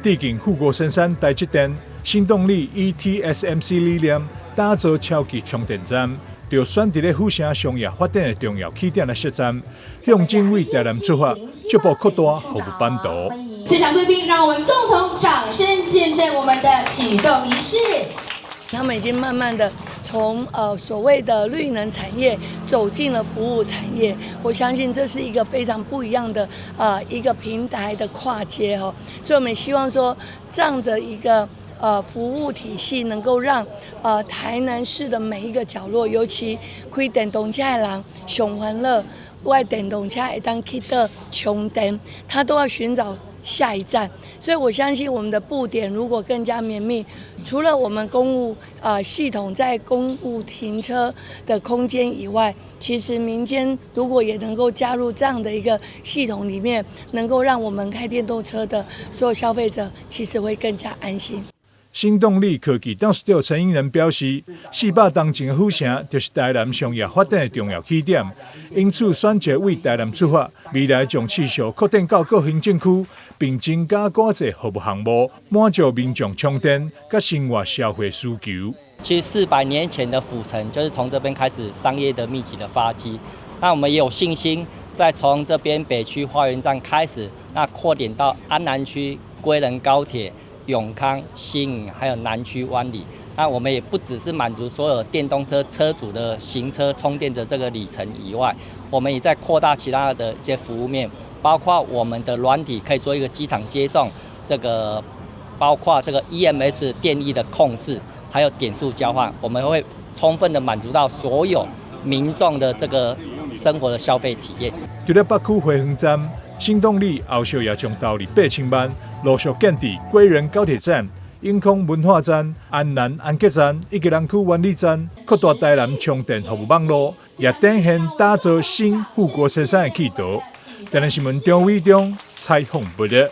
致敬護國神山台積電，新動力以 TSMC 理念打造超級充電站，就選佇咧府城商業發展的重要起點來設站，向正為台南出發，逐步擴大服務版圖。現場貴賓，讓我們共同掌聲見證我們的啟動儀式。他們已經慢慢的從所謂的綠能產業走進了服務產業，我相信這是一個非常不一樣的一個平台的跨界哦，所以我們希望說這樣的一個服務體系能夠讓台南市的每一個角落，尤其開電動車的人上煩惱，我的電動車會當去佗充電，他都要尋找下一站，所以我相信我們的布點如果更加綿密，除了我們公務系統在公務停車的空間以外，其實民間如果也能夠加入這樣的一個系統裡面，能夠讓我們開電動車的所有消費者，其實會更加安心。新動力科技董事長陳英仁表示，400冬前的府城就是台南商業發展的重要起點，因此選擇為台南出發，未來將持續擴展到各行政區，並增加更濟服務項目，滿足民眾充電佮生活消費需求。其實400年前的府城就是從這邊開始商業的密集的發跡，那我們也有信心，再從這邊北區花園站開始，那擴點到安南區、歸仁高鐵、永康、新營，還有南區灣里。那我們也不只是滿足所有電動車車主的行車充電的這個里程以外，我們也在擴大其他的一些服務面，包括我們的軟體可以做一個機場接送，這個包括這個 EMS 電力的控制，還有點數交換，我們會充分的滿足到所有民眾的這個生活的消費體驗。除了北區花園站，新動力後續也將投入8000萬，陸續建置歸仁高鐵站、永康文化站、安南安吉站以及南區灣里站，擴大台南充電服務網路，也展現打造新護國神山的企圖。台南新聞張偉中採訪報導。